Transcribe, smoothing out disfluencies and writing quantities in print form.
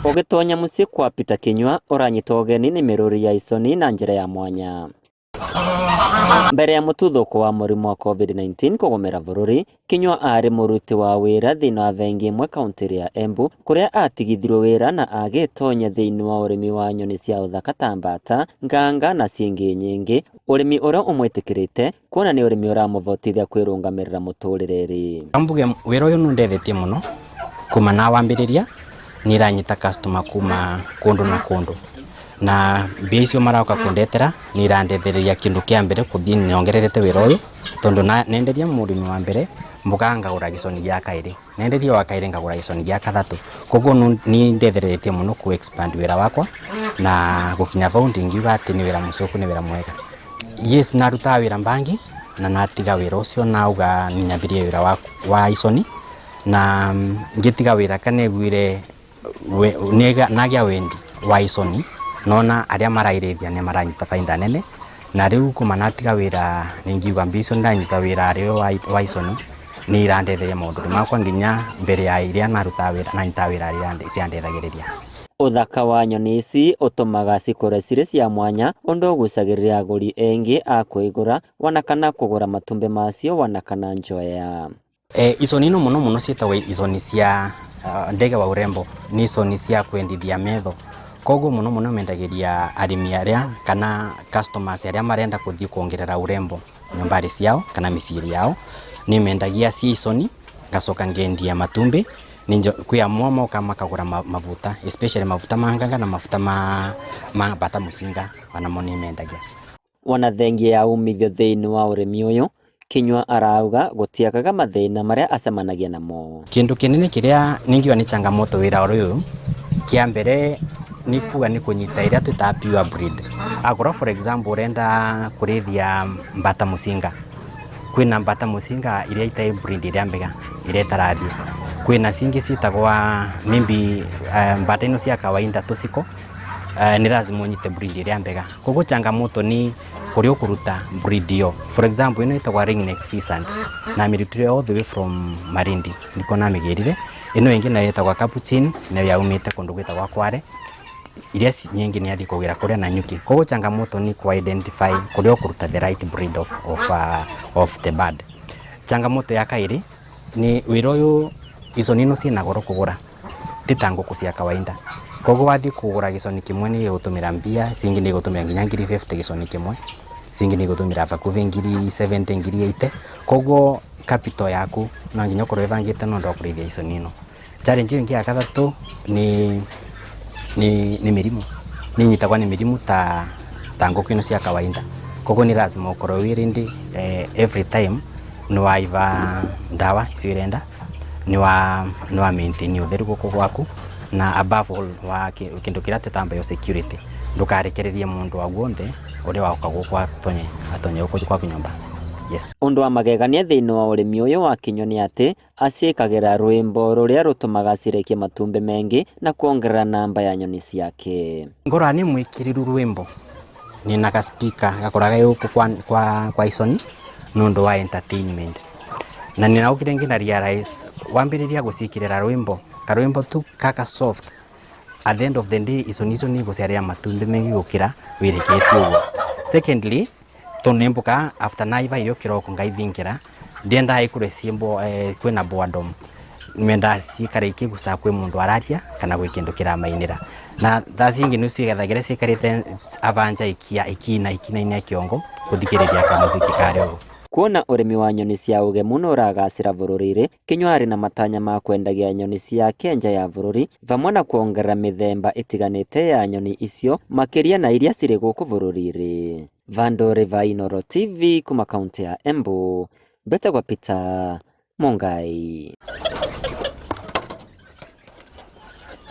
Ũgĩtonya mũciĩ kwa Peter Kinyua ũranyitwo ũgeni nĩ mĩrũri ya iconi na njĩra ya mwanya. Mbere ya mũtuthũko wa mũrimũ wa COVID-19 kũgũmĩra bũrũri, Kinyua aarĩ mũruti wa wĩra thĩinĩ wa bengi ĩmwe kaũntĩ ya Embu kũrĩa atigithirio wĩra na agĩtonya thĩinĩ wa ũrĩmi wa nyoni cia ũthaka ta mbata, nganga na ciĩngĩ nyingĩ, ũrĩmi ũrĩa ũmwĩtĩkĩrĩte kuona nĩ ũrĩmi ũramũvotithia kwĩrũngamĩrĩra mũtũrĩre-rĩ. Mbuge wĩra ũyũ nũndethetie mũno kuma na wambĩrĩria nĩ iranyita customer kuma kũndũ na kũndũ na mbia icio maroka kũndetera nĩ irandethereria kĩndũ kĩa mbere kũthiĩ nyongererete wĩra ũyũ tondũ nenderia mũrĩmi wa mbere mbuga ngagũra gĩconi gĩa kaĩrĩ, nenderia wa kaĩrĩ ngagũra gĩconi gĩa kathatũ, koguo nĩ ndethereretie mũno kũ expand wĩra wakwa na gũkinya bau ndingiuga atĩ nĩ wĩra mũcoku, nĩ wĩra mwega. Yes, narutaga wĩra bangi na natiga wĩra ũcio nauga nyambĩrĩrie wĩra wa iconi na ngĩtiga wĩra kaneguire nagĩa wendi wa iconi nona arĩa marairĩithia nĩ maranyita bainda nene na rĩu kuma natiga wĩra ningiuga mbia icio ndanyita wĩra arĩ wa iconi nĩ irandetheria maũndũ makwa nginya mbere ya iria narutaga wĩra nanyitaga wĩra iria ciandethagĩrĩria. Ũthaka wa nyoni ici ũtũmaga cikũre cirĩ cia mwanya ũndũ ũgucagĩrĩria agũri aingĩ a kũigũra wana kana kũgũra matumbĩ macio wana kana njoya. Iconi ino mũno mũno ciĩtagwo iconi cia ndege wa urembo, nĩ iconi cia kwendithia metho, koguo mũno mũno mendagĩria arĩmi arĩa kana customers arĩa marenda kũthiĩ kuongerera urembo nyũmba-inĩ ciao kana mĩciĩ yao, nĩ mendagia ciĩ iconi ngacoka ngendia matumbĩ, kwĩ amwe moka makagũra mabuta especially mabuta ma nganga na mabuta ma mbata mũcinga onamo nĩ mendagia. Wona thengia ya umithio thĩinĩ wa ũrĩmi ũyũ, Kinyua arauga gũtiagaga mathĩna marĩa acemanagia namo. Kĩndũ kĩnene kĩrĩa ningiuga nĩ changamoto wĩra ũyũ, kĩa mbere nĩ kuga nĩ kũnyita ĩrĩa twĩtaga pure breed. Akorwo for example ũrenda kũrĩithia mbata mũcinga, kwĩna mbata mũcinga iria itarĩ breed ĩrĩa mbega ĩrĩa ĩtarathiĩ, kwĩna cingĩ ciĩtagwa maybe mbata ino cia kawaida tũciko, nĩ lazima ũnyite breed ĩrĩa mbega. Koguo changamoto nĩ kũrĩa ũkũruta breed ĩyo. For example ĩno ĩtagwa ringneck pheasant namĩrutire all the way from Malindi nĩkuo namĩgĩrire. Ĩno ĩngĩ nayo ĩtagwa capuchin nayo yaumĩte kũndũ gwĩtagwa Kwale, iria nyingĩ nĩ athiĩ kũgĩra kũrĩa Nanyuki. Koguo changamoto nĩ kũ identify kũrĩa ũkũruta the right breed of the bird. Changamoto ya kaĩrĩ nĩ wĩra ũyũ iconi ino ciĩna goro kũgũra ti ta ngũkũ cia kawaida. Koguo wathiĩ kũgũra gĩconi kĩmwe nĩ gĩgũtũmĩra mbia, cingĩ nĩ igũtũmĩra nginya ngiri 50 gĩconi kĩmwe, cingĩ nĩ igũtũmĩra hakuhĩ ngiri 70 ngiri 80, koguo capital yaku no nginya ũkorwo ĩbangĩte nĩ ũndũ wa kũrĩithia iconi ino. Challenge ĩyo ĩngĩ ya gatatũ nĩ mĩrimũ, nĩ inyitagwo nĩ mĩrimũ ta ngũkũ ino cia kawaida, koguo nĩ lazima ũkorwo wĩ ready every time nĩ waiba ndawa icio irenda, nĩ wa maintain ũtheru gũkũ gwaku na above all wa kĩndũ kĩrĩa twĩtaga biosecurity, ndũkarekererie mũndũ o guothe ũrĩa waũka gũkũ atonye gũkũ gwaku nyũmba. Yes. Ũndũ wa magegania thĩinĩ wa ũrĩmi ũyũ wa Kinyua nĩ atĩ aciĩkagĩra rwĩmbo rũrĩa rũtũmaga cirekie matumbĩ maingĩ na kuongerera namba ya nyoni ciake. Ngoragwo nĩ mwĩkĩrĩru rwĩmbo nĩna ga speaker gakoragwo ge gũkũ kwa iconi nĩ ũndũ wa entertainment, na nĩraũkire ngĩna realize wambĩrĩria gũciĩkĩrĩra rwĩmbo karwĩmbo tu gaka soft, at the end of the day iconi icio nĩ igũciarĩra matumbĩ maingĩ gũkĩra wĩrĩkĩtie ũguo. Secondly, tondũ nĩ mbũkaga after naiva irio kĩroko ngaithingĩra, ndiendaga ikorwo kwĩna boredom, mendaga cikare ikĩgucaga kwĩ mũndũ araria kana gwĩ kĩndũ kĩramainĩra, na thaa cingĩ nĩ ciĩgethagĩra cikarĩte abanja ikina ikinainia kĩongo gũthikĩrĩria kamũziki karĩa ũguo. Kuona ũrĩmi wa nyoni cia ũgemu nĩ ũragacĩra bũrũri-rĩ, Kinyua arĩ na matanya ma kwendagia nyoni ciake nja ya bũrũri vamwe na kuongerera mĩthemba ĩtiganĩte ya nyoni icio makĩria na iria cirĩ gũkũ bũrũri-rĩ. Vandũ va Inooro TV kuma kaunti ya Embu, mbetagwo Peter Mungai.